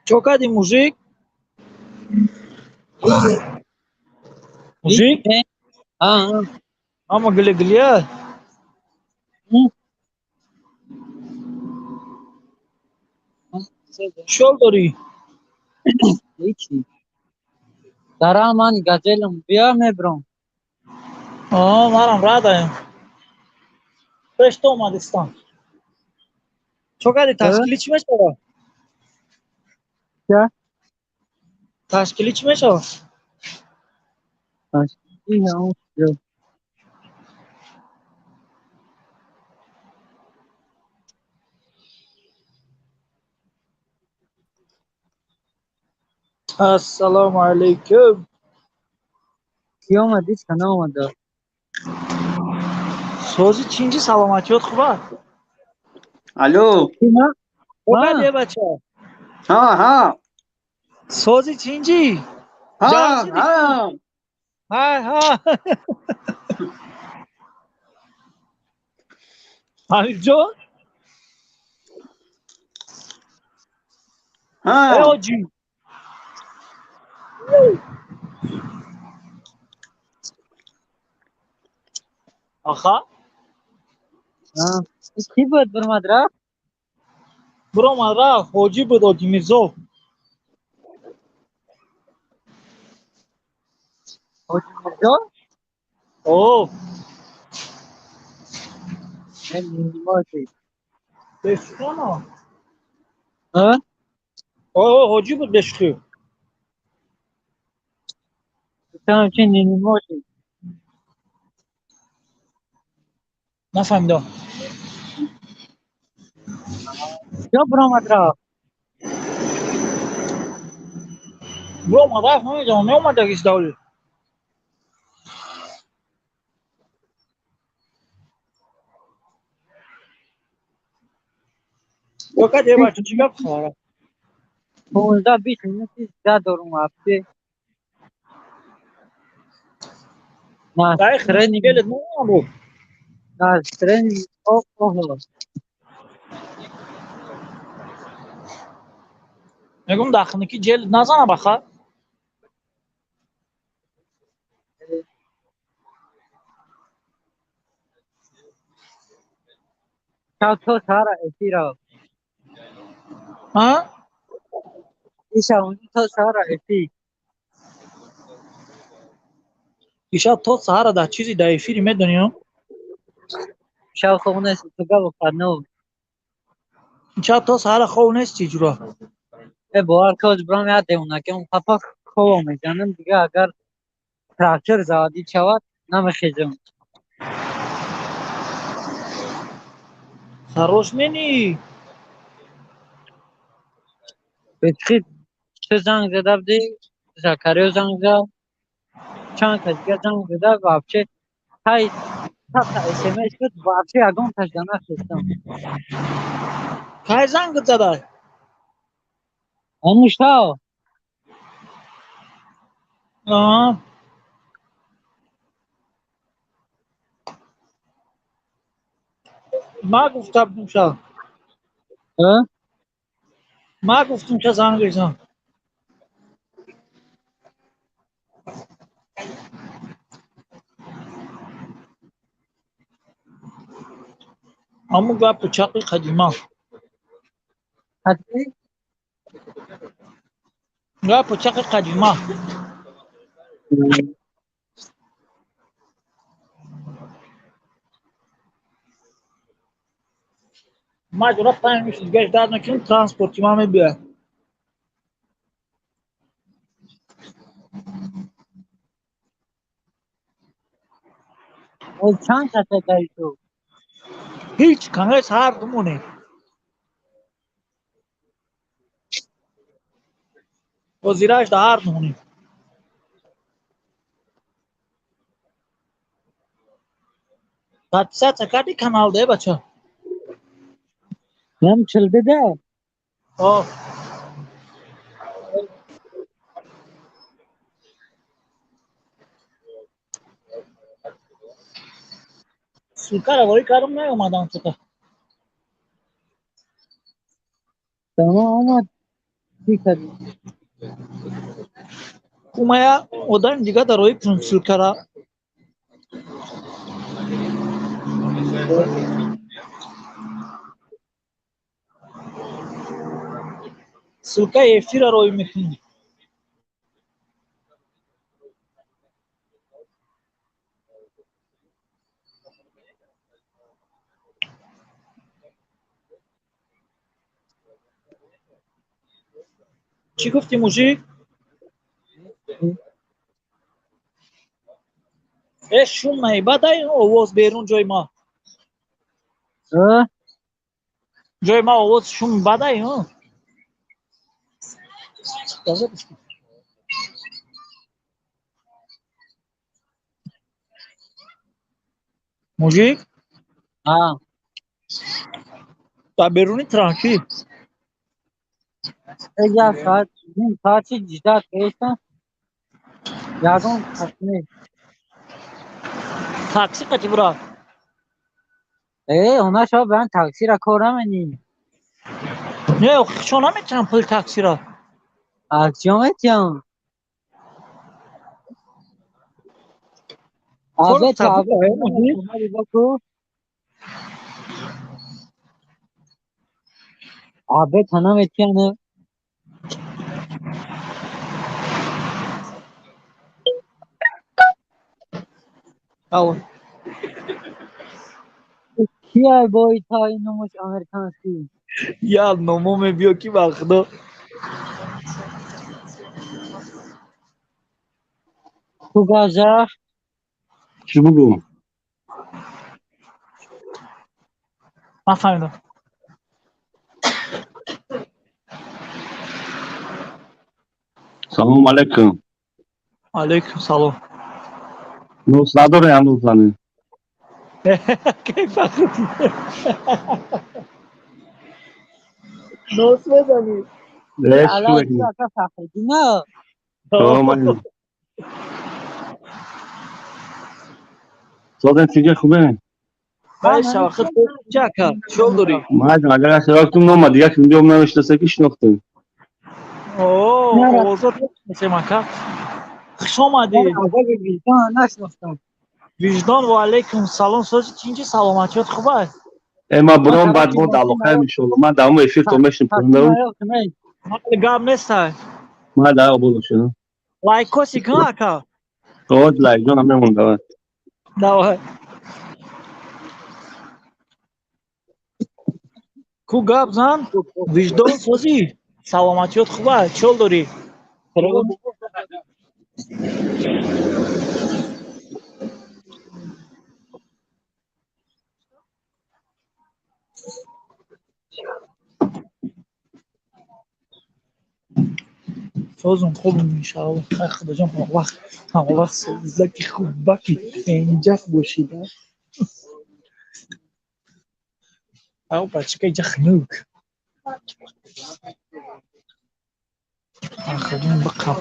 Чо кардӣ, мужик? Мужик? Ама гиле гилия? Чӣ дорӣ? Ҳечи. Дара ман газелам биё мебрам. Марам радаем. Пеш то омадистам. Чо кардӣ, ташкилӣ чӣ мешавад? Ча? Ташкилӣ чӣ мешавад? Ташкилӣ ҳамон. Ассалому алайкум. Ки омад? Ҳеч ка наомада. Сози чинҷи, саломатиёт хуб аст? Алло. Чо кардӣ, бача? Ҳа, ҳа. Сози чинҷи? Ҳа, ҳа. Ҳа, ҳа. Амирҷон? Ҳа. Э, ҳоҷӣ. Аха? Кӣ буд биромад рафт? Биромад рафт, ҳоҷӣ буд, Ҳоҷи Мирзо. Ҳоҷи Мирзо? О. Нимоти. Бешухона? Ҳа? О, ҳоҷӣ буд бешухӣ. Гуфтам чи нимоти. Нафаҳмидам. Куҷо биромад рафт? Биромад рафт, намедонам, меомадагис давли. Чо кардӣ, бача, чӣ гап хабара? 15-20 минути зиёд дорум ҳафте. Дай хрени гелет намабуд. Настроение оҳо. Мегум дахники ҷелет назана баха? Шаб то саҳара эфира. Ҳа? Ишаб онҷо то саҳара эфир. Ишаб то саҳара дар чизи дар эфири медонӣ? Шаб хоб нест, туга бухад но. Ишаб то саҳара хоб нести, ҷура? Э, бовар кӣ, брам як девонакиам хафа хобам мезанам, дига агар трактор заводить шавад, намехезам. Хорош мени? Бетхи ту занг зада будӣ, Закариё занг зад, чанд кас дига занг зада, вообще тай садта смс буд, вообще ягонташ да нахестам. Кай занг задай? Ҳамун шав. Аа. Ма гуфта будум шав. Ҳа? Ма гуфтум ша занг безан. Ҳамун гапу чақи қадима. Қадимӣ? Гапу чақи қадима. Ма ҷура 5 минут дига ждать мекунем, транспорти ма мебиёяд. Ол чанд каса даи ту? Ҳеҷ канес, ҳар думонем. Ҳозираш да ҳар думонем. Подписаться кардӣ канал да, бача? Нам чилдида? О. Ссылкара ворид кардам, наомадан тута. Тамом, омад. Чӣ кардӣ? Кумая одами дига дар роҳи кунам ссылкара. Ссылкаи эфира роҳӣ мекунем. Чӣ гуфтӣ, мужик? Э, шум наибадай овоз берун ҷои ма. Ҷои ма овоз шум бадай, мужик? Дар беруни транши. Як соат, ним соат чи ждать кардам. Ягон кас нест. Такси қати бура. Э, она шо бан таксира кор намени. Не, чо наметавонам пули таксира? Аз чё метиҳам? Аве то аве аве та наметиҳам. Алло. Кия бой та ин номаш американский? Я номо мебиё ки ба худо. Ту газа? Чӣ бугӯ? Ман фаҳмидам. Салому алайкум. Алайкум салом. Нос надорӣ ҳанӯз зани? Кайф фахруддин? Нос мезанӣ? Э, чӣ мекунӣ? Фахруддина. Созен тиге хубе? Бай шавақат чака, чол дорӣ? Ман агар шавақтум нома дига ки биём намешнаса ки шинохтем. О, овозот мешнасем ака. Хуш омадӣ. Нашинохтам. Виҷдон, ва алайкум салом. Сози чинчи, саломатиёт хуб аст? Э, ман буром баъд бо алоқаем иншоалло. Ман давоми эфир то мешнем. Гап нестай. Ман дар обод бошам. Лайкоси кун ака. Од лайк ҷонам мемон давай. Давай. Ку гап зан? Виҷдон созӣ? Саломатиёт хуб аст? Чол дорӣ? Созум хубм иншаалло. Ай худоҷон, ҳамавақт ҳамавақт созаки хубаки инҷак бошида. Ав бачака иҷа хунук. Фахриддин биқаб.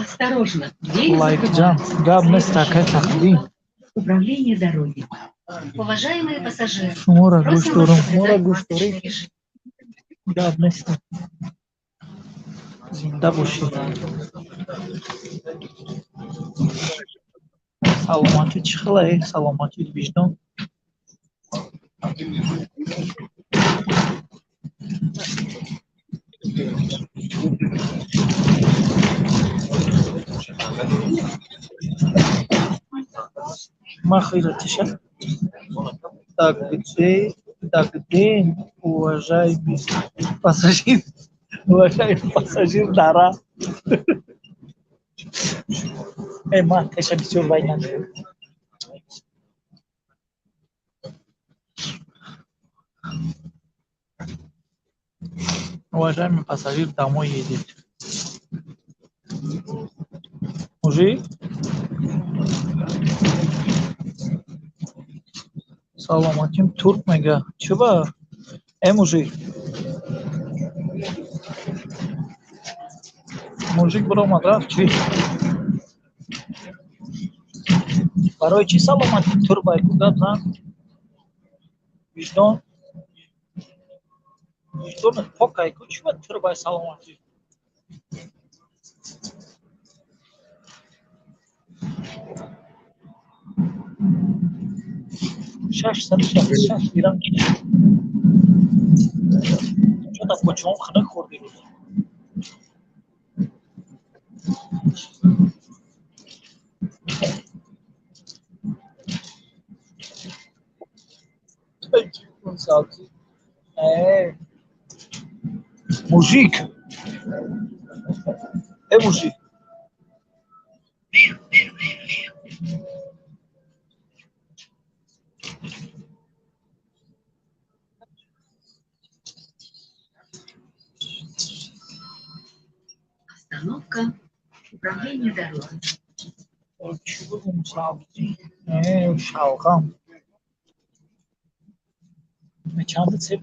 Осторожно, дверь Лайкҷан, гап нест акай Фахриддин. Управление дороги. Уважаемые пассажиры, Шуморо гӯш просим дорам, вас шуморо соблюдать гӯш дорӣ. масочный режим. Гап нест. Зинда бошӣ. Саломатӣ чӣ хела э? Саломатӣ виҷдон. Махира тиша. Так где, так где, уважаемый пассажир, уважаемый пассажир дара. Э, ма, теша бисёр вайна. Уважаемый пассажир домой едет. Мужик? Саломатим турк мега. Чуба? Э, мужик. Мужик биромад рафт чӣ? Барои чӣ саломатим турбай ку гап зан? Виҷдон. Виҷдонат покай ку чӣ ба турбай саломатӣ? 666 лира. Чё-то почему хнак хӯрди? Сабзӣ. Мужик. Мужик. Остановка. Управление дороги. Чӣ бигӯм, сабзӣ? Шалғам. Чанд себ?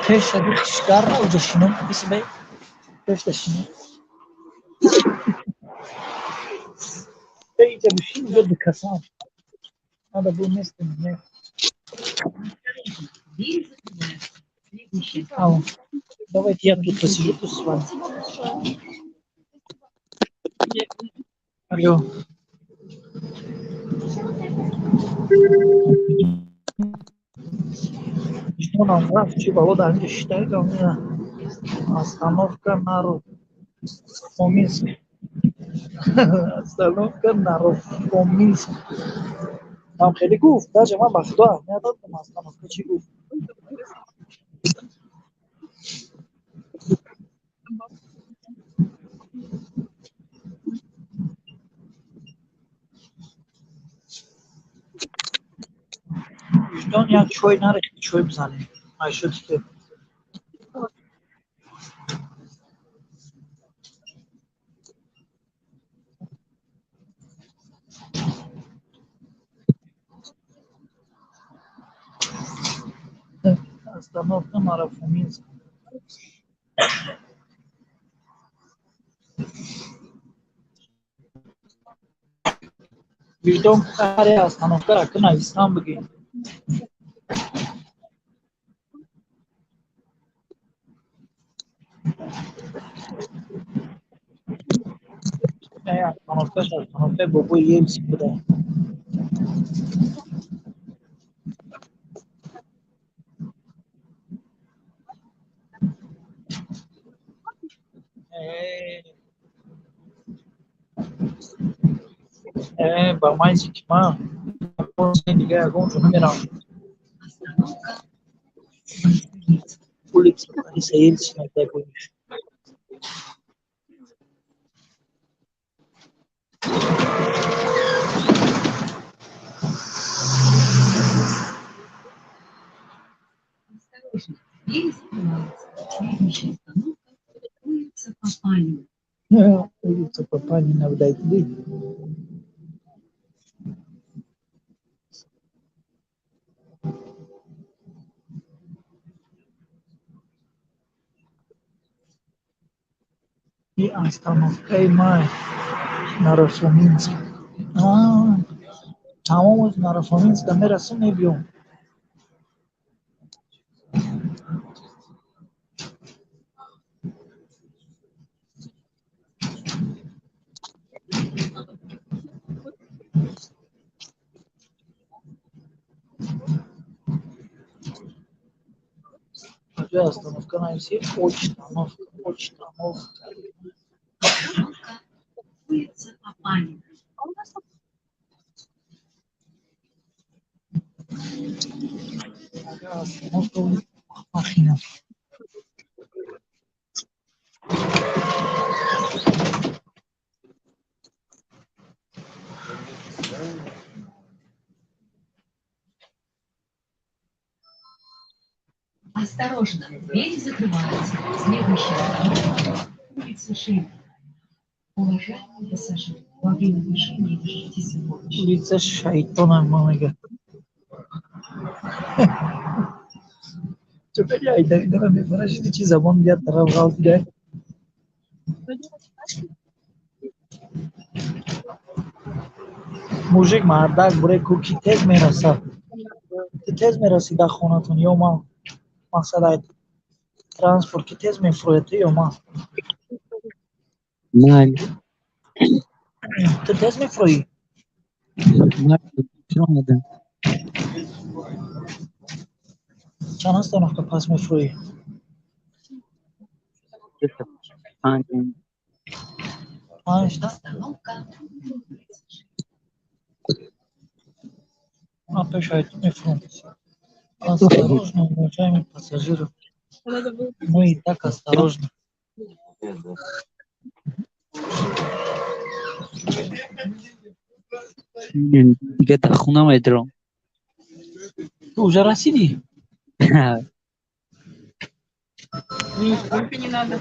Пеш шади хишгар оҷа шинам, бисбай пешда шинам. Иҷа бишин, уҷа дикасам. Надо было место менять. Давайте я тут посижу тут с вами. Алло. Что нам рафт, чӣ бало дар инҷа шитай гамина. Остановка Наро-Фоминск. Остановка Наро-Фоминск. Там хеле гуфт, даже ман ба худо аҳамият додам, остановка чӣ гуфт. Виҷдон як чой нарехти, чой бизанем. Айшоти ки. Остановка Наро-Фоминск. Виҷдон харе остановкара ки нависам бигӣ. Остановкаш остановкаи бобои Елсин буда. Ба майзи ки ман дига ягон ҷо намерам. Улица Бориса Ельцина дай будешь. Осторожно, двери закрываются. Следующая остановка — улица Папанина. Улица Папанина, вдайти. И остановкаи май Наро-Фоминск. Тамом Наро-Фоминска мерасем, мебиём. Остановка нависи Очтановка, Очтановка. Остановка улица Папанина. Остановка улица Папахина. Осторожно, двери закрываются. Следующая остановка — улица Шейкина. Уважаемые пассажиры, во время движения держитесь за поручни. Улица Шайтона, мамега. Чопери айда мефарашиди чи забон бият тараф ғалтида. Мужик мардак буре ку ки тез мерасад. Ти тез мерасӣ дар хонатон ё ман? Мақсад ай транспорт ки тез мефурояд ту ё ман? Ман. Ту тез мефурӯӣ? Омадам. Чанд остановка пас мефурӯӣ? Панҷ. Панҷта? Остановка улица Ман пешаи ту мефурам. Осторожно, уважаемые пассажиры. Мы и так осторожно. Дига дар хона медурам. Ту уже расидӣ?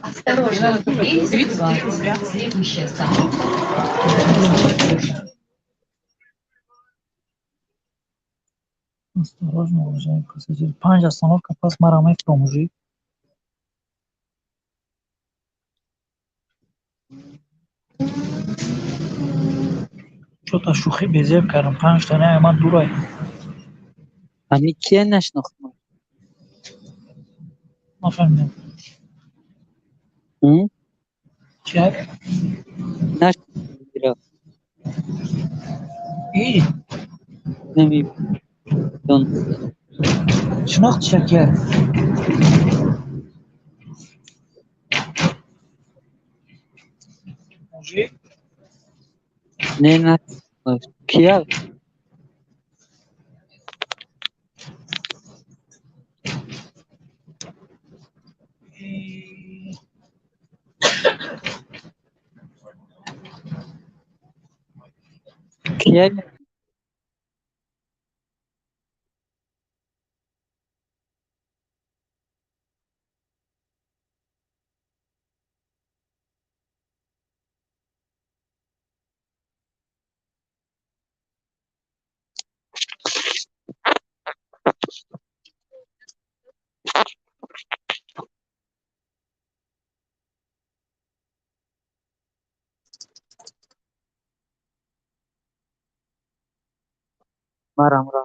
Осторожно, двери закрываются. Следующая остановка Осторожно, уважаемые пассажиры. Панҷ остановка пас мара мефурам, мужик. Чё-то шӯхӣ безеб кардам. Панҷта не, ман дурай. Ами кия нашинохтам? Нафаҳмидам. М? Чия? Нашинохтам. И? Намедонам. Шинохтиша кия? Мужик? Не, на кия? И... Кия? Марам ра.